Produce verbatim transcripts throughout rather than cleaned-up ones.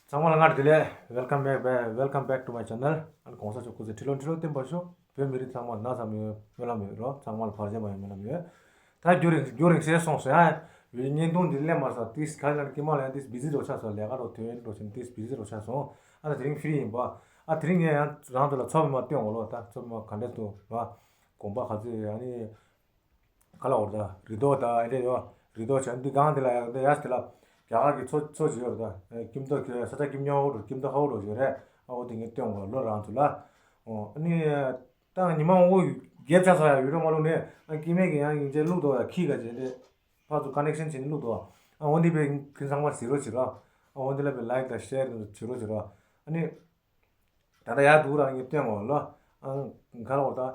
ཚང་མ་ལ་སྔར་བདེ་ལེགས། Welcome back, welcome back to my channel. ཨ་ནི་གོང་ས་མཆོག་སྐུ་ཚེ་ཁྲི་ལོ་ཁྲི་ལོ་བརྟན་པར་ཤོག་བོད་མི་རིགས་ཚང་མ་ལ་ན་ཚ་མེད་སྨོན་ལམ་ཡོད་རོགས། ཚང་མ་ལ་བར་ཆད་མ་ཡོང་སྨོན་ལམ་ཡོད། ད་རྒྱུན་རིང་རྒྱུན་རིང་བྱས་སོང་ཟེར་ཡ། བརྙན་ཐུང་འདི་ལས་མ་ས་ཏིས་ཁ་ལ་ཀི་མ་ལ་ཡང་ཏིས་བི་ཟི་རོ་ཆགས་སོང་། ལས་ཀ་རོ་དོན་རོ་ཆེན་ཏིས་བི་ཟི་རོ་ཆགས་སོང་། ཨ་ད་དེ་རིང་ཧྥི་རི་ཡིན་པ། ཨ་དེ་རིང་ངས་ཡང་རང་ཚོ་ལ་ཚོ་བི་མ་སྟོན་འོ་ལོ། ད་ཚོ་བི་མ་ག་འདྲས་འདུག་ར། དགོན་པ་ག་ཚོད་ཡོད། ཨ་ནི་ག་ལ་འོར་ད་རི་དོག་ད་ཨེ་འདྲས་ཡོད། རི་དོག་བྱས་འདི་གང་དེ་ལ་ཡང་དེ་ཡས་དེ་ལ་རྒྱ་གར་གྱི་མཚོ་མཚོ་ཅིག་ཡོད་རེད། ད་ཀིམ་ཏོ་གི་ས་ཆ་ཀིམ་ཉོ་འོ་རུ་ཀིམ་ཏོ་ཧ་འོ་རུ་ཡོད་རེད། ཨ་འོ་དེ་ངས་སྟོན་འོ་ལོ་རང་ཚོ་ལ། ཨོ་ཨ་ནི། ད་ཉི་མ་འོ་རྒྱབ་ཆགས་སོང་ཡ། ཡུ་རོ་མ་ལུག་ནས་ཨ་ཀི་མེད་ཀྱི་ཡང་ཡིན་ཅེ་ལུག་དོ་ཡ་ཁི་ག་ཅེ་དེ། ཕར་ཚུར་ཀ་ནེག་ཤན་བྱེད་ནི་ལུག་དོ། ཨ་འོ་འདི་བས་ཁྱེད་ཚང་མ་གཟིགས་རོགས་བྱེད་རོགས། ཨ་འོ་འདི་ལ་བས་ལའིག་དང་ཤེར་བྱེད་རོགས་བྱེད་རོགས། ཨ་ནི། ད་ལྟ་ཡར་འདུག་ར་ངས་སྟོན་འོ་ལོ། ཨ་ག་ལ་འོ་ད།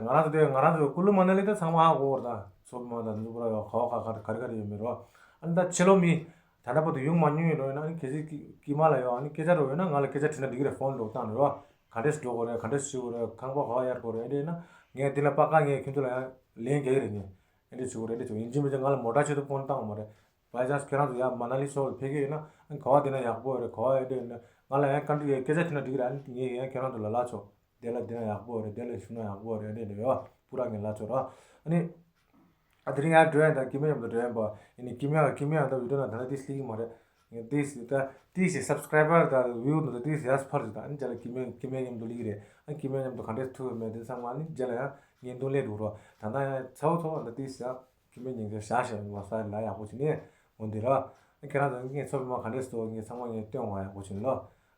ང་རང་ཚོ་དེ་ང་རང་ཚོ་ཀུ་ལུ་མ་ན་ལི་ད་ཚང་མ་ཧ་གོ་འོ་ར། ད་ཚོ་མ་ད་འདུག་ར་ཡོ་ག་བ་ག་ག་ག་རེ་ག་རེ་ཡོད་མེད་རོ། ཨ་ནི་ད་ཕྱི་ལོ་མི་ད་ལྟ་བར་དུ་ཡོང་མ་མྱོང་ཡོད་རོ། ཡིན་ན་ཨ་ནི་གལ་སྲིད་ཀི་ཀི་མ་ལ་ཡོ་ཨ་ནི་སྐད་ཆ་རོ་ཡོད་ན་ང་ལ་སྐད་ཆ་དྲིས་ན་འགྲིག་གི་རེད། ཕོན་འགྲོ་བཏང་ནས་རོ། ག་འདྲས་འགྲོ་དགོས་རེད། ག་འདྲས་བྱེད་དགོས་རེད། ཁང་པ་ག་པར་གཡར་དགོས་རེད། ཨེ་འདྲས་ན་ངས་འདི་ལ་པ་ཀ་ངས་ཁྱོད་ཚོ་ལ་ཡང་ལན་རྒྱག་གི་རེད། ངས་ཨེ་འདྲས་བྱེད་དགོས་རེད། ཨེ་འདྲས་བྱེད་དགོས། ཡིན་གཅིག་མིན་གཅིག་ང་ལ་མོ་ཊ་ཆེད་དུ་ཕོན་བཏང་བ་མ་རེད། བྷའི་ཅཱནས་ཁྱེད་རང་ཚོ་ཡར་མ་ན་ལི་སོགས་ལ་ཕེབས་ཀྱི་ཡོད་ན་ག་པར་བསྡད་ན་ཡག་པོ་རེད། ག་པར་ཨེ་འདྲས་ན་ང་ལ་ཡང་བཀའ་འདྲི་ཡས་སྐད་ཆ་དྲིས་ན་འགྲིག་གི་རེད། ཨ་ནི་ངས་ཡང་ཁྱེད་རང་ཚོ་ལ་ལབ་ཆོག་དེ་ལ་བསྡད་ན་ཡག་པོ་རེད། དེ་ལ་བཞུགས་ན་ཡག་པོ་རེད། ཨེ་འདྲས་ཡོད་པུ་ར་ངས་ལབ་ཆོག་ར། ཨ་ནི། ཨ་དེ་རིང་ཡར་འགྲོ་ཡ་དང་ཀི་མེ་མཉམ་དུ་འགྲོ་ཡ་ཡིན་པ། ཡིན་ནི་ཀི་མེ་ཡང་ཀི་མེ་ཡང་ད་བི་ཌིའོ་ནང་ད་ལྟ་ཏིས་སླེབས་ཀྱི་མ་རེད། ཏིས་ད་ཏིས་སི་སབ་སི་ཀ་རའི་བར་དང་བིའུ་ད་ཏིས་ཡར་འཕར་ཟིག་ད་ཨ་ནི་རྗེས་ལ་ཀི་མེ་ཀི་མེ་མཉམ་དུ་སླེབས་ཀྱི་རེད། ཨ་ཀི་མེ་མཉམ་དུ་ག་འདྲས་ཐུག་ཡོད་མེད་དེ་ཚང་མ་ཨ་ནི་རྗེས་ལ་ཡང་བརྙན་ཐུང་སླེབས་འགྲོ་རོགས། ད་ལྟ་ཡང་ཚ་བོ་ཚ་བོ་ད་ཏིས་ཡང་ཀི་མེ་ཉིན་གྱི་ཞག་ཞག་མ་ས་ལ་ཡག་པོ་བྱས་ནས་འོང་དེ་ར། ཨ་ཁྱེད་རང་ཚོ་ངས་ཚོ་བི་མ་ག་འདྲས་སོ་ངས་ཚང་མ་ངས་སྟོན་བ་ཡག་པོ་བྱས་ནས་ལོ།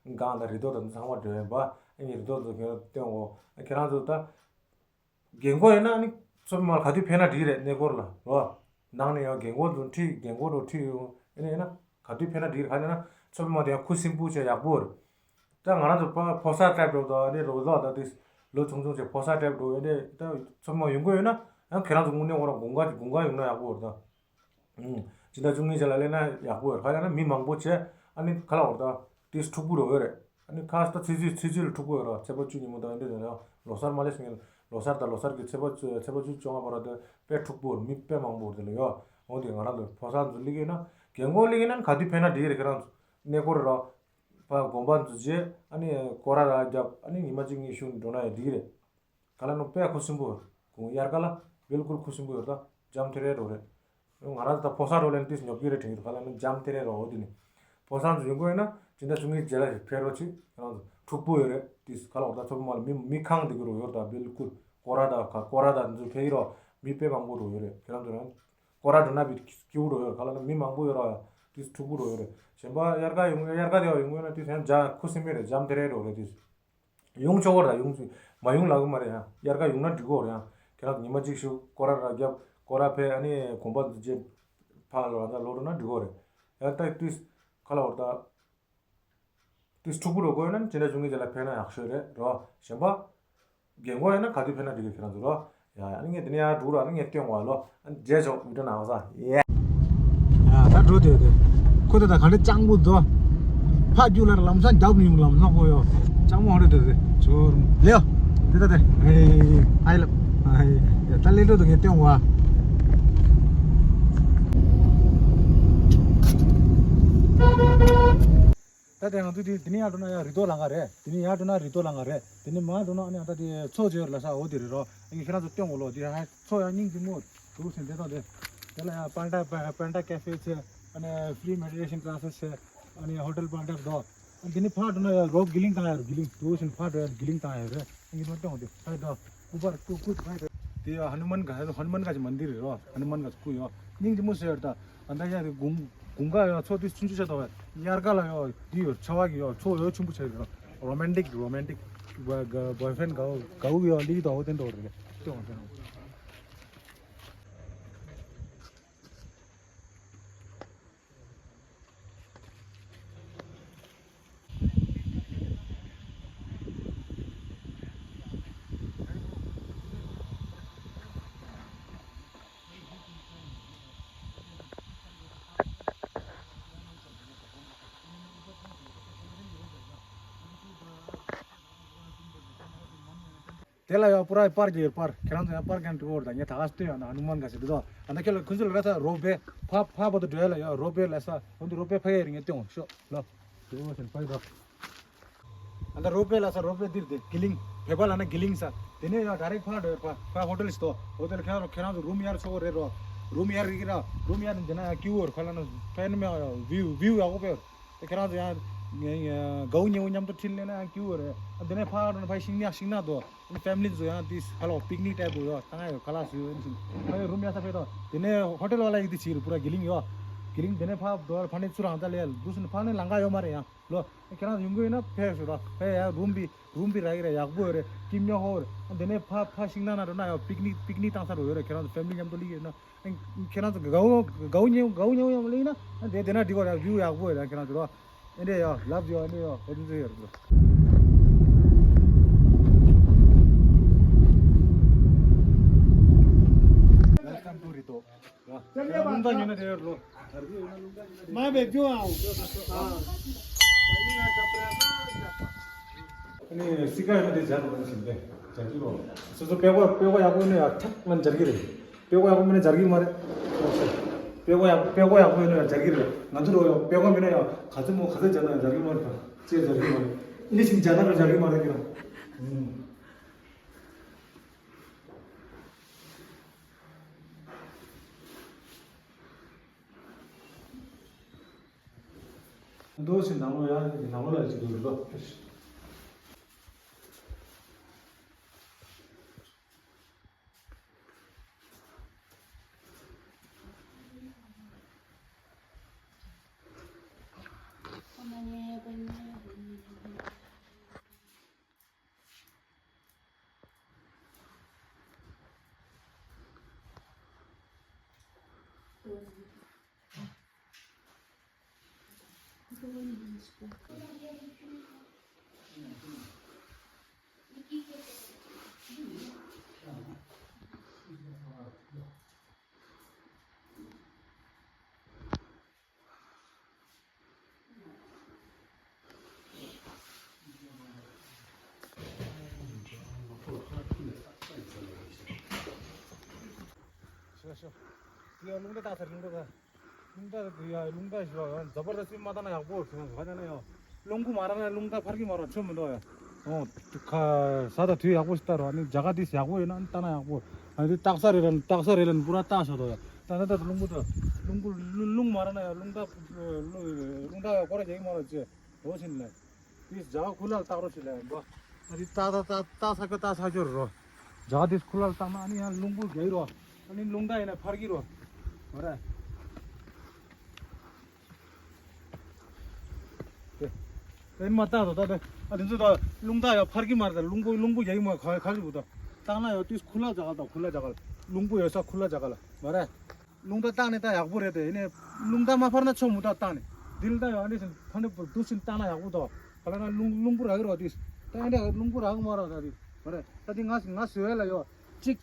གང་ད་རི་དོག་ད་ཚང་མ་འགྲོ་ཡིན་པ། ཨ་ངས་རི་དོག་ཚོ་ཁྱེད་རང་སྟོན་འོ། ཨ་ཁྱེད་རང་ཚོ་ད། རྒན་གོག་ཡིན་ན་ནི་ཚོ་བི་མ་ལ་ག་དུས་ཕེབས་ན་འགྲིག་རེད། གནས་སྐོར་ལ་རོ། ནང་ནས་ཡང་རྒན་གོག་ཚོ་ཁྲིད་རྒན་གོག་ཚོ་ཁྲིད་ཡོང་ཨེ་ནས་ཡིན་ན་ག་དུས་ཕེབས་ན་འགྲིག་རེད། ག་ནས་ན་ཚོ་བི་མ་དེ་ཡང་ཁུ་སིམ་པོ་བྱས་ཡག་པོ་རེད། ད་ང་རང་ཚོ་ཕ་ཕོ་གསར་ཊའིབ་འགྲོ་ད་ཨེ་ནས་རོ་ལོ་ད་དེ་ལོ་ཆུང་ཆུང་བྱས་ཕོ་གསར་ཊའིབ་འགྲོ་ཨེ་ནས་ད་ཚོ་བི་མ་ཡོང་གི་ཡོད་ན་ཡང་ཁྱེད་རང་ཚོ་དངོས་གནས་ཁོ་རང་དགུན་ཁ་དགུན་ཁ་ཡོང་ན་ཡག་པོ་རེད་ད། ཨུམ། སྤྱི་ཟླ་བཅུ་གཉིས་ཅན་ལ་སླེབས་ན་ཡག་པོ་ཡོད་རེད། ག་རེ་ན་མི་མང་པོ་བྱས་ཨ་ནི་ཁ་ལག་འོར་ད་དེ་འཁྲུག་པོ་རོ་ཡོད་རེད། ཨ་ནི་ཁ་ས་ད་ཚེས་ཚེས་ཚེས་ཚེས་ལ་འཁྲུག་པོ་ཡོད་རོ། ཚེས་པ་བཅུ་ཉིན་མོ་དང་འདི་ནས་ལོ་གསར་མ་སླེབས་སྔོན་ལོ་གསར་དང་ལོ་གསར་གྱི་ཚེས་པ་བཅུ་ཚེས་པ་བཅུ་བཅོ་ལྔ་བར་དུ་དཔེ་འཁྲུག་པོ་རེད། མི་དཔེ་མང་པོ་རེད་དེ་ལ་ཡོད། འོ་དེ་ང་རང་ཚོ་ཕོ་གསར་ཚོ་སླེབས་ཀྱི་ཡོད་ན་རྒན་གོག་སླེབས་ཀྱི་ཡོད་ན་ག་དུས་ཕེབས་ན་འགྲིག་རེད། ཁྱེད་རང་ཚོ་གནས་སྐོར་རོ། ཕ་དགོན་པ་འཛུལ་རྗེས་ཨ་ནི་སྐོར་ར་ར་བརྒྱབ་ཨ་ནི་ཉི་མ་གཅིག་གཉིས་བཞུགས་འགྲོ་ན་ཡང་འགྲིག་རེད། ག་ལ་ནོ་དཔེ་ཁུ་སིམ་པོ་ཡོད། དགུན་དབྱར་ཁ་ལ་བིལ་ཀུལ་ཁུ་སིམ་པོ་ཡོད། ད་འཇམ་ཐེ་རེ་རོ་རེད། ང་རང་ད་ཕོ་གསར་རོ་ལེན་ཏིས་ཉོབ་ཀྱི་རེད་དྲན་གྱི་འདུག་ག་ལ་ནོ་འཇམ་ཐེ་རེ་རོ་འོ་དེ་ནི། ཕོ་གསར་ཚོ་ཡོང་གི་ཡོད་ན་སྤྱི་ཟླ་བཅུ་གཉིས་རྗེས་ལ་ཕེབས་རོགས་གྱིས། ཁྱེད་རང་ཚོ་འཁྲུག་པོ་ཡོད་རེད། ཏིས་ག་ལ་འོ་ད་ཚོ་བི་མ་ལ་མི་མི་ཁང་དེ་གི་རོ་ཡོད། ད་བིལ་ཀུལ་སྐོར་ར་ད་ག་སྐོར་ར་ད་འཛུལ་ཕེབས་ཀྱི་རོ། མི་དཔེ་མང་པོ་རོ་ཡོད་རེད། ཁྱེད་རང་ཚོ་རང་སྐོར་ར་འགྲོ་ན་བི་སྐྱིད་པོ་རོ་ཡོད། ག་ལ་ནོ་མི་མང་པོ་ཡོད་རོ། ཏིས་འཁྲུག་པོ་རོ་ཡོད་རེད། གཞན་པ་དབྱར་ཁ་ཡོང་དབྱར་ཁ་དེ་ཡོང་གི་ཡོད་ན་ཏིས་ཡང་འཇམ་ཁུ་སིམ་མེ་རེད། འཇམ་ཐེ་རེ་རོ་རེད་ཏིས། ཡོང་ཆོག་གོ་ར་ཡོང་ཆོག་མ་ཡོང་ལབ་གི་མ་རེད། ཡང་དབྱར་ཁ་ཡོང་ན་འགྲིག་གོ་རེད། ཡང་ཁྱེད་རང་ཉི་མ་གཅིག་ཞུ་སྐོར་ར་ར་རྒྱབ་སྐོར་ར་ཕེབས་ཨ་ནི་དགོན་པ་འཛུལ་རྗེས་ཕར་ལོག་ད་ལོག་འགྲོ་ན་འགྲིག་གོ་རེད། ཡང་ད་ཏིས་ཁ་ལ་འོར་ད་ཏིས་འཁྲུག་པོ་རོ་དགོས་ན་སྤྱི་ཟླ་བཅུ་གཉིས་རྗེས་ལ་ཕེབས་ན་ཡག་ཤོས་རེད་རོ། གཞན་པ་རྒན་གོག་ཡིན་ན་ག་དུས་ཕེབས་ན་འགྲིག་གི་ཁྱེད་རང་ཚོ་རོ། ཡ་ཡ་ཨ་ནི་ངས་དེ་ནས་ཡར་འགྲོ་ར་ཨ་ནི་ངས་སྟོན་བ་ལོ། ཨ་ནི་རྗེས་ཆོག་བི་ཌིའོ་ནང་ས་ཡེ། ཡ་ད་འགྲོ་དེ་དེ། ཁོ་དེ་ད་ག་འདྲ་སྤྱང་པོ་འདུག་ཕ་རྒྱུག་ལ་ལམ་སང་རྒྱབ་ནས་ཡོང་ལམ་སང་ཁོ་ཡོ། སྤྱང་པོ་ཧོ་རེ་དེ་དེ་ཚོར་ལེའོ། དེ་ད་དེ་ཨེ་ཨེ་ལབ་ཨེ་ཡ་ད་ལེ་འགྲོ་དེ་ངས་སྟོན་བ། ད་དེ་ང་ཚོ་དེ་དེ་ནས་ཡར་འགྲོ་ན་ཡར་རི་དོ་ལང་ག་རེད། དེ་ནས་ཡར་འགྲོ་ན་རི་དོ་ལང་ག་རེད། དེ་ནས་མར་འགྲོ་ན་ཨ་ནི་ཨ་ད་དེ་མཚོ་ཇོ་ལ་ས་འོ་དེ་རེད་རོ། ཨ་ནི་ཁྱེད་རང་ཚོ་སྟོན་འོ་ལོ་དེ་ཧ་མཚོ་ཡང་སྙིང་རྗེ་མོ་འདུག་ཟེར་དེ་དང་དེ། དེ་ལ་ཡང་པན་ཌ་པན་ཌ་ཀེ་ཧྥེ་ཆེ། ཨ་ནི་ཕི་རི་མེ་ཌི་ཊེ་ཤན་ཀ་ལ་སི་ཆེ། ཨ་ནི་ཧོ་ཊེལ་པན་ཌ་འདུག་ཨ་ནི་དེ་ནས་ཕར་འགྲོ་ན་ཡང་རོབ་གི་ལིང་བཏང་ཡ་རོ་གི་ལིང་འདུག་ཟེར་ཕར་འགྲོ་ཡ་གི་ལིང་བཏང་ཡ་རེད། ཨ་ནི་མ་སྟོན་འོ་དེ་ཧ་ད་སྐུ་པར་སྐུ་སྐུ་ཧ་ད། དེ་ཡང་ཧ་ནུ་མན་ག་ཧ་ནུ་མན་ག་ཅིག་མན་དིར་རེད་རོ། ཧ་ནུ་མན་ག་སྐུ་ཡོད། སྙིང་རྗེ་མོ་ཟེར་ཡོད་ད། ཨ་ད་ཡ་རེ་དགུན་དགུན་ཁ་ཡོད་མཚོ་དེ་ཆུང་ཆུང་ཆ་ད་བས་དབྱར་ཁ་ལ་ཡོད་དེ་ཡོད་ཆ་བ་གི་ཡོད་མཚོ་ཡོད་ཆུང་པོ་ཆ་ཡོད་རོ། རོ་མན་ཊིག་རོ་མན་ཊིག་བོའི་ཕྲེན་གའུ་གའུ་གི་ཡོད་ལི་དོ་དེ་འདྲ་རེད། དེ་འོང་དེ་འོང་། དེ་ལ་ཡང་པུ་ར་པར་གྱི་པར་ཁྱེད་རང་ཚོ་ཡང་པར་གྱང་འགྲིག་འོར་དང་ངས་ད་ག་སྟོན་ཡང་ན་ཧ་ནུ་མན་ག་ཟེར་འདི་དོ། ཨ་ན་ཁྱེད་ལ་ཁུན་ཚུལ་ར་ས་རོ་བེ་ཕ་ཕ་བ་དུ་འགྲོ་ཡ་ལ་ཡང་རོ་བེ་ལ་ས་འོན་ཏེ་རོ་བེ་ཕ་ཡ་རིང་ངས་སྟོན་འོང་ཤོག་ལོ། དེ་བ་ཞིག་ཕ་ཡི་རོ། ཨ་ད་རོ་པེ་ལ་ས་རོ་པེ་འདིར་དེ་གི་ལིང་བེ་པ་ལ་ན་གི་ལིང་ས། དེ་ནས་ཡང་ཌའི་རེག་ཕ་འགྲོ་ཕ་ཕ་ཧོ་ཊེལ་ཞིག་ཏོ། ཧོ་ཊེལ་ཁྱེད་རང་ཁྱེད་རང་ཚོ་རུམ་གཡར་ཆོག་གི་རེད་རོ། རུམ་གཡར་གི་ར་རུམ་གཡར་དེ་ན་ཡང་ཀིའུ་ཨར་ཁ་ལ་ན་ཕན་མེ་ཡང་བིའུ་བིའུ་ཡག་པོ་ཕེ། དེ་ཁྱེད་རང་ཚོ་ཡང་གའུ་ཉེའུ་མཉམ་དུ་ཁྲིད་ལེ་ན་ཡང་ཀིའུ་ཨར་རེད། ཨ་དེ་ནས་ཕ་འགྲོ་ན་ཕ་ཤིང་ནག་ཤིང་ནག་ཏོ། ཕེ་མི་ལི་ཚོ་ཡང་དེ་ཧ་ལོ་པིག་ནིག་ཊའིབ་ཡོད་ད་ང་ཡོད་ཁ་ལག་སུ་ཡོད་ཨིན་ཕ་ཡོད་རུམ་གཡར་ས་ཕེ་ཏོ། དེ་ནས་ཧོ་ཊེལ་བ་ལ་ཡིག་དེ་ཕྱིར་པུ་ར་གི་ལིང་ཡོད། གི་ལིང་དེ་ནས་ཕ་འགྲོ་ཕ་ནས་ཚུར་རང་ཚ་ལེ་ལ་འདུག་སུ་ནས་ཕ་ནས་ལང་ག་ཡོད་མ་རེད་ཡང་། ལོ། ཁྱེད་རང་ཚོ་ཡོང་གི་ཡོད་ན་ཕེབས་ཤོག་ར། ཕེབས་ཡ་རུམ་བི་རུམ་བི་རག་གི་རེད། ཡག་པོ་ཡོད་རེད། སྐྱིད་ཉོག་ཧོ་རེད། ཨ་དེ་ནས་ཕ་ཕ་ཤིང་ནག་ན་འགྲོ་ན་ཡང་པིག་ནིག་པིག་ནིག་བཏང་ས་རུ་ཡོད་རེད། ཁྱེད་རང་ཚོ་ཕེ་མི་ལི་མཉམ་དུ་སླེབས་ཡོད་ན། ཁྱེད་རང་ཚོ་གའུ་གའུ་ཉེའུ་གའུ་ཉེའུ་ཡང་མ་སླེབས་ན། ཨ་དེ་དེ་ན་འགྲིག་གོ་རེད། བིའུ་ཡག་པོ་ཡོད་རེད། ཁྱེད་རང་ཚོ་རོ། ཨེ་འདྲས་ཡོད། ལབ་ཡོད། ཨེ་འདྲས་ཡོད། ཧོ་ཏུ་ཚོ་ཡོད་རེད། Welcome to Rito. རླུང་རྟ་ཉོས་ན་དེ་ཡོད་ལོ། མ་བེད་སྦྱོང་ཨའོ། ཨ་ནི་སི་ཀ་ཡོད་ན་དེ་སྦྱར་རོགས་ཞིམ་པས་སྦྱར་གྱི་རོགས། སོ་སོ་པད་ཀོ་པད་ཀོ་ཡག་པོ་ནི་ཡ་ཐག་ང་སྦྱར་གྱི་རེད། པད་ཀོ་ཡག་པོ་མིན་ན་སྦྱར་གྱི་མ་རེད། པད་ཀོ་ཡག་པད་ཀོ་ཡག་པོ་ཡིན་ན་ཡང་སྦྱར་གྱི་རེད། ང་ཚོ་རོགས་ཡོད་པད་ཀོ་མིན་ན་ཡང་ག་ཚོད་མོ་ག་ཚོད་སྦྱར་ན་ཡང་སྦྱར་གྱི་མ་རེད། ཅེས་སྦྱར་གྱི་མ་རེད། ཨ་ནི་ཞིམ་སྦྱར་ན་ར་སྦྱར་གྱི་མ་རེད་ཀྱི་ར། འདུག་སེ་ནང་ལོགས་ཡ་ནང་ལོགས་ལ་ཅིག་འདུག་ལོ། ཤོ་ཤོ། ཡ་རླུང་རྟ་བཏགས་ཚར། རླུང་རྟ་བཏགས། རླུང་རྟ་ཡ་རླུང་རྟ་ཞོ་ཡང་འཛབ་པར་ད་སུས་མ་བཏང་ན་ཡག་པོ་ཟེར་ན་ག་བ་ན་ཡང་རླུང་བུ་མ་ར་ན་རླུང་རྟ་ཕར་གི་མ་ར་ཆོ་མི་འདུག་ཡ། ཨོ། ཁ་ས་ད་དུས་ཡག་པོ་ཞིག་ལྟ་རོགས། ཨ་ནི་རྒྱ་གར་དེ་ཡག་པོ་ཡོད་ན་ཨ་ནི་བཏང་ན་ཡག་པོ། ཨ་ནི་བཏགས་ས་རེ་ར་བཏགས་ས་རེ་ལ་ནི་པུ་ར་བཏགས་ཤོ་དོ་ཡ། ད་ན་ད་རླུང་བུ་ད་རླུང་བུ་རླུང་མ་ར་ན་ཡ་རླུང་རྟ་རླུང་རྟ་ཡ་སྐོར་ར་རྒྱག་གི་མ་ར་ཅེ། འོ་ཕྱིན་ལ། དེ་རྒྱ་གར་ཁུ་ལ་བཏགས་རོགས་ཞིག་ལ་ཡིན་པ། ཨ་དེ་ཏག་ཏག་ཏག་ཏག་ས་ཁ་ཏག་ས་ཁྱོར་རོ། རྒྱ་གར་དེ་ཁུ་ལ་བཏགས་ན་ཨ་ནི་ཡང་རླུང་བུ་རྒྱག་གི་རོ། ཨ་ནི་རླུང་རྟ་ཡིན་ན་ཕར་གི་རོ། འོ་ར། དེ། དེ་མ་བཏགས་རོ་ད་དེ། ཨ་དེ་ཚོ་ད་རླུང་རྟ་ཡང་ཕར་གི་མ་རེད། ད་རླུང་བུ་རླུང་བུ་རྒྱག་གི་མ་ག་ག་གི་བུ་ད། བཏགས་ན་ཡང་དེ་ཁུ་ལ་རྒྱ་གར་ད་ཁུ་ལ་རྒྱ་གར། རླུང་བུ་ཡོད་ས་ཁུ་ལ་རྒྱ་གར་ལ། འོ་ར། རླུང་རྟ་བཏགས་ནས་ད་ཡག་པོ་རེད་དེ། ཡིན་ནའི་རླུང་རྟ་མ་ཕར་ན་ཆོ་མུ་ད་བཏགས་ནས། འདི་ལ་ད་ཡང་འདི་བཞིན་ཕ་འདི་བུ་འདུག་སེ་བཏགས་ན་ཡག་པོ་འདུག་ག་ལ་ན་རླུང་རླུང་བུ་རག་གི་རོ་དེ། ད་ཡང་འདྲ་རླུང་བུ་རག་གི་མ་རོ་ད་དེ། མ་རེད། ད་དེ་ང་ང་བཟོས་ལ་ཡོད། གཅིག་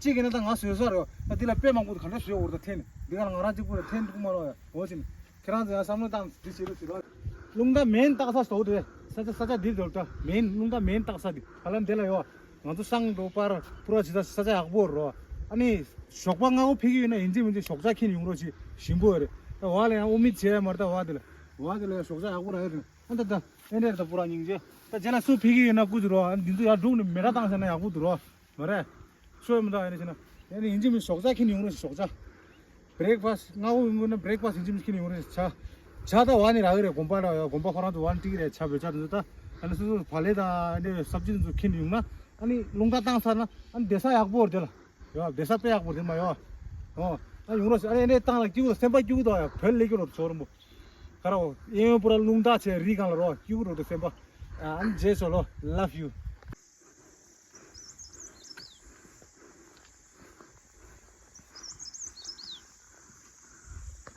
གཅིག་ཡིན་ན་ད་ང་བཟོས་ས་རོ། ད་དེ་ལ་དཔེ་མང་པོ་ག་འདྲ་བཟོས་འོར་ད་འཐེན་ནས། འདི་ག་ལ་ང་རང་གཅིག་པུ་ལ་འཐེན་འདུག་མ་རོ་ཡ། འོ་ཕྱིན། ཁྱེད་རང་ཚོ་ཡང་བསམ་བློ་བཏང་འདི་བྱེད་རོགས་བྱེད་རོགས། རླུང་རྟ་མེན་བཏགས་ས་སོ་དེ། ས་ཆ་ས་ཆ་འདིར་འདུག་ད་མེན་རླུང་རྟ་མེན་བཏགས་ས་དེ། ཧ་ལམ་དེ་ལ་ཡོད། ང་ཚོ་སང་དུ་པར་པུ་ར་ཇི་ད་ས་ཆ་ཡག་པོ་རོ། ཨ་ནི་ཞོགས་པ་སྔ་པོ་ཕེབས་ཀྱི་ཡོད་ན་ཡིན་གཅིག་མིན་གཅིག་ཞོགས་ཇ་ཁྱེར་ཡོང་རོགས་ཞེས་ཞིམ་པོ་རེད། ད་བ་ལ་ཡང་ཨོ་མི་བྱས་མ་རེད། ད་བ་དེ་ལ་བ་དེ་ལ་ཡང་ཞོགས་ཇ་ཡག་པོ་རག་ཡོད་རེད། ཨ་ད་ད་ཨེ་འདྲས་ད་པུ་ར་སྙིང་རྗེ། ད་རྗེས་ལ་སུ་ཕེབས་ཀྱི་ཡོད་ན་སྐུ་ཚོ་རོ། ཨ་འདི་ཚོ་ཡར་སྒྲུག་ནས་མེ་ར་བཏང་ཟེར་ན་ཡག་པོ་འདུག་རོ། མ་རེད། ཤོད་མི་འདུག་ཨ་ནི་བྱས་ན། ཨ་ནི་ཡིན་གཅིག་མིན་ཞོགས་ཇ་ཁྱེར་ཡོང་རོགས་ཞེས་ཞོགས་ཇ། བྷི་རེག་ཕ་སི་སྔ་པོ་ཡིན་དགོས་ན་བྷི་རེག་ཕ་སི་ཡིན་གཅིག་མིན་ཁྱེར་ཡོང་རོགས་ཞེས་ཇ། ཇ་ད་བ་ནི་རག་གི་རེད། དགོན་པ་ལ་ཡོད། དགོན་པ་ཁོ་རང་ཚོ་བ་ནི་སྤྲད་ཀྱི་རེད། ཇ་བོད་ཇ་དེ་ཚོ་ད། ཨ་ནི་སོ་སོ་བག་ལེབ་དང་ཨ་ནི་སབ་ཇི་དེ་ཚོ་ཁྱེར་ཡོང་ན། ཨ་ནི་རླུང་རྟ་བཏང་ཚར་ན་ཨ་ནི་བསྡད་ས་ཡག་པོ་རེད་དེ་ལ། ཡོད་བསྡད་ས་དཔེ་ཡག་པོ་རེད་མ་ཡོད། ཨོ། ཨ་ཡོང་རོགས་ཞེས་ཨ་ནི་ཨ་ནི་བཏང་ལ་སྐྱིད་པོ་སེམས་པ་སྐྱིད་པོ་འདུག་ཡ། བོད་ལས་སྐྱིད་རོགས་ཚོ་རིན་པོ། ཁ་རོགས་གཡས་གཡོན་པུ་ར་རླུང་རྟ་བྱས་རི་སྒང་ལ་རོགས་སྐྱིད་པོ་རོགས་དེ་སེམས་པ། ཨ་ནི་རྗེས་སོ་ལོ། Love you།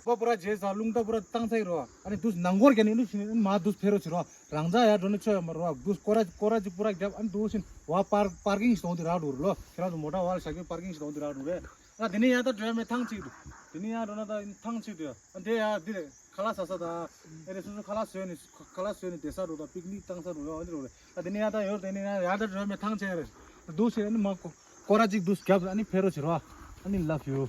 པ་པུ་ར་རྗེས་ས་རླུང་རྟ་པུ་ར་བཏང་ཚར་ཡི་རོ། ཨ་ནི་དུས་ནང་སྐོར་གྱི་ནི་ནི་ཤིང་མ་དུས་ཕེ་རོ་ཆི་རོ། རང་ཅག་ཡར་འགྲོ་ནི་ཆོ་ཡོད་མ་རོ། དུས་སྐོར་ར་སྐོར་ར་ཅིག་པུ་ར་རྒྱབ། ཨ་ནི་དུས་ཤིན་བ་པར་པར་ཀིང་ཞིག་གཏོང་དུས་རག་འགྲོ་རེད་ལོ། ཁྱེད་རང་ཚོ་མོ་ཊ་བ་ལ་བཞག་གི་པར་ཀིང་ཞིག་གཏོང་དུས་རག་འགྲོ་རེད། ང་དེ་ནས་ཡར་ད་འགྲོ་ཡ་མེད། ཐང་གཅིག་འདུག་དེ་ནས་ཡར་འགྲོ་ན་ད་ཐང་གཅིག་འདུག་ཨ་འདི་ཡར་འདི་རེད། ཁ་ལག་ཟ་ས་དང་། ཨེ་རེད། སོ་སོ་ཁ་ལག་བཟོས་ནས་ཁ་ལག་བཟོས་ནས་བསྡད་ས་འགྲོ་དང་པིག་ནིག་བཏང་ས་འགྲོ་ཡོད། ཨ་འདི་རེད། ཨ་དེ་ནས་ཡར་ད་ཡོད། དེ་ནས་ཡར་ད་འགྲོ་ཡ་མེད། ཐང་ཆད་རེད། འདུག་ཟེར་ཨ་ནི་མ་གོ་སྐོར་ར་གཅིག་འདུག་རྒྱབ་ཨ་ནི་ཕེ་རོ་བྱེད་རོགས། ཨ་ནི་love you།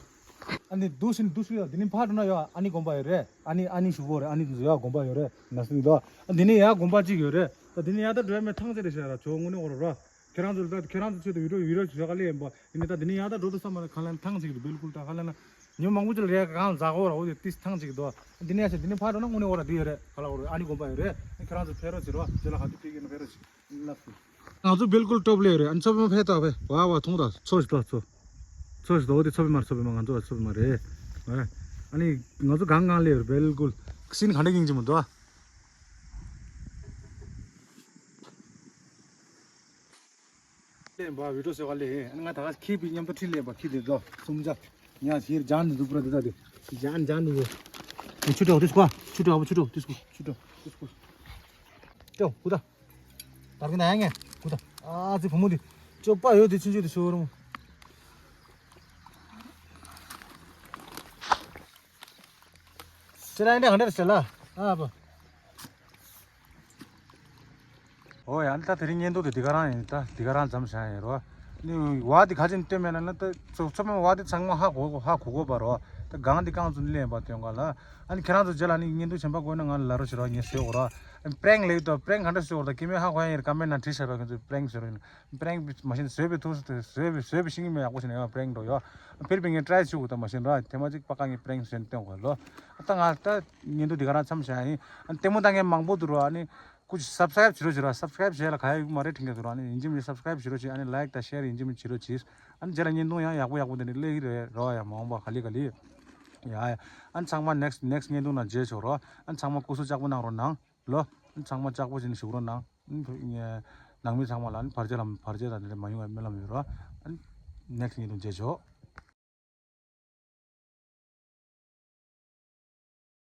ཨ་ནི་འདུག་ཟིན་འདུག་ཟིན་ཡོད། འདི་ནི་ཕར་འགྲོ་ན་ཡོད། ཨ་ནི་དགོན་པ་ཡོད་རེད། ཨ་ནི་ཨ་ནི་ཞུ་གོ་རེད། ཨ་ནི་ཡོད་དགོན་པ་ཡོད་རེད། ན་སི་འདུག་ཨ་འདི་ནི་ཡ་དགོན་པ་གཅིག་ཡོད་རེད། ད་འདི་ནི་ཡ་ད་འགྲོ་ཡ་མེད། ཐང་ཆད་རེད་ཤག་ར། ཇོ་བོ་དངོས་གནས་འོ་ར་ར། ཁྱེད་རང་ཚོ་ད་ཁྱེད་རང་ཚོ་ཆེད་དུ་ཡུ་རོ་ཡུ་རོ་ཞུ་ག་ལེ་ཡིན་པ། ཡིན་ནི་ད་འདི་ནི་ཡ་ད་འགྲོ་དུ་བསམ་པ་ན་ཁ་ལན་ཐང་ཅིག་རེད། བིལ་ཀུལ་ད་ཁ་ལན་ན་ཉོ་མང་པོ་ཅིག་ལ་རེ་གང་ཟ་གོ་ར། འོ་དེ་ཏིས་ཐང་ཅིག་འདུག་འདི་ནི་ཡ་ཆེ་འདི་ནི་ཕར་འགྲོ་ན་དངོས་གནས་འོ་ར་འདི་ཡོད་རེད། ཁ་ལ་འོ་ར་ཨ་ནི་དགོན་པ་ཡོད་རེད། ཁྱེད་རང་ཚོ་ཕེབས་རོགས་བྱེད་རོགས། རྗེས་ལ་ག་དུས་ཕེབས་ཀྱི་ན་ཕེབས་རོགས་བྱེད། ང་ཚོ་བིལ་ཀུལ་སྟོབས་ལས་རེད། ཨ་ནི་ཚོ་བི་མ་ཕེ་ཏོག་བེ་བ་བ་ཐུང་ད་ཚོ་ཞིག་ཏོག་ཚོ་ཚོ་ཞིག་ཏོག་འོ་དེ་ཚོ་བི་མ་ཚོ་བི་མ་ང་ཚོ་ཚོ་བི་མ་རེད། ཨ་ནི་ང་ཚོ་གང་གང་ལས་རེད། བིལ་ཀུལ་སིན་ག་འདྲ་ཡིན་གྱི་མི་འདུག་ལས་པ་བི་ཏོ་ཟེར་བ་ལས་ཨ་ནི་ང་ད་ག་ཁྱི་པི་མཉམ་དུ་ཁྲིད་ལས་པ་ཁྱི་དེ་ཚོ་སུམ་ཆ་ཉ་ཁྱི་ཇན་དུ་པུ་ར་དེ་ད་དེ་ཇན་ཇན་དུ་ཆུ་ཏོག་དེ་སྐོ་ཆུ་ཏོག་ཨ་བུ་ཆུ་ཏོག་དེ་སྐོ་ཆུ་ཏོག་དེ་སྐོ་ཏོ་ཧུ་ད། དར་གི་ན་ཡ་ངས་ཀུ་ད། ཨ་ཙི་བུ་མོ་འདི་ཅོ་པ་ཡོད་དེ་ཆུན་ཆུན་དེ་ཤོར་རུང་། ཤེ་ལ་འདྲ་ག་འདྲ་ཤེ་ལ་ཨ་པ། ཨོ་ཡ་ད་དེ་རིང་བརྙན་ཐུང་དེ་འདི་ག་རང་ཡིན། ད་འདི་ག་རང་མཚམས་བཞག་ཡིན་རོ། ནི་བ་འདི་ག་ཅིན་སྟོན་མེད་ན་ན་ད་ཚོ་ཚོ་མེད་བ་འདི་ཚང་མ་ཧ་གོ་ཧ་གོ་གོ་པ་རོ། ད་གང་འདི་རྐང་ཚོ་ལེན་པ་སྟོན་ག་ལ། ཨ་ནི་ཁྱེད་རང་ཚོ་རྗེས་ལ་ནི་བརྙན་ཐུང་གཞན་པ་དགོས་ན་ང་ལ་ལབ་རོགས་བྱེད་རོགས། ངས་བཟོས་གོ་ར། པྲེང་ལེགས་དོ་པྲེང་ག་འདྲ་བཟོས་གོ་ར། ད་ཀི་མེད་ཧ་གོ་ཡ་ཡིན་ར། ཀ་མེད་ན་བྲིས་ཤར་རོགས། ཁྱེད་ཚོས་པྲེང་བཟོས་རོགས་ཡིན། པྲེང་མ་ཤེས་བཟོས་པའི་ཐུགས་བཟོས་པའི་བཟོས་པའི་ཤེས་ཀྱི་མེད། ཡག་པོ་བྱས་ན་ཡང་པྲེང་འགྲོ་ཡོད། ཕིར་བི་ངས་ཀྲའི་བྱེད་དགོས། ད་མ་ཤེས་ར་ཐེངས་མ་གཅིག་པ་ཀ་ངས་པྲེང་བཟོས་ནས་སྟོན་གོ་ལོ། ད་ང་ད་བརྙན་ཐུང་འདི་ག་རང་མཚམས་བཞག་ཡིན། ཨ་ལྟད་མོ་ལྟ་མཁན་མང་པོ་འདུག་ར། ཨ་ནི་ཀུ་ཅི་སབ་སི་ཀ་རེབ་བྱེད་རོགས་བྱེད་ར། སབ་སི་ཀ་རེབ་བྱས་ལ་ག་ཡ་ཡོད་མ་རེད་དྲན་གྱི་འདུག་ར། ཨ་ནི་ཡིན་གཅིག་མིན་གཅིག་སབ་སི་ཀ་རེབ་བྱེད་རོགས་བྱེད། ཨ་ནི་ལའིཀ་དང་ཤེར་ཡིན་གཅིག་མིན་གཅིག་བྱེད་རོགས་བྱེད། ཨ་ནི་རྗེས་ལ་བརྙན་ཐུང་ཡང་ཡག་པོ་ཡག་པོ་འདི་ནས་སླེབས་ཀྱི་རེད་རོ། ཡ་མ་འོངས་པ་ག་ལེ་ག་ལེ། ཡ་ཡ། ཨ་ནི་ཚང་མ་ནེགསི་ནེགསི་བརྙན་ཐུང་ནང་མཇལ་ཆོག་རོ། ཨ་ནི་ཚང་མ་སྐུ་གཟུགས་ལྕགས་པོ་གནང་རོགས་གནང་ལོ། ཨ་ནི་ཚང་མ་ལྕགས་པོ་བྱས་ནས་བཞུགས་རོགས་གནང་། ཨ་ནི་ནང་མི་ཚང་མ་ལ་ཨ་ནི་བར་ཆད་ལ་བར་ཆད་དང་དེ་འདྲ་མ་ཡོང་བའི་སྨོན་ལམ་ཡོད་རོ། ཨ་ནི་ནེགསི་བརྙན་ཐུང་མཇལ་ཆོག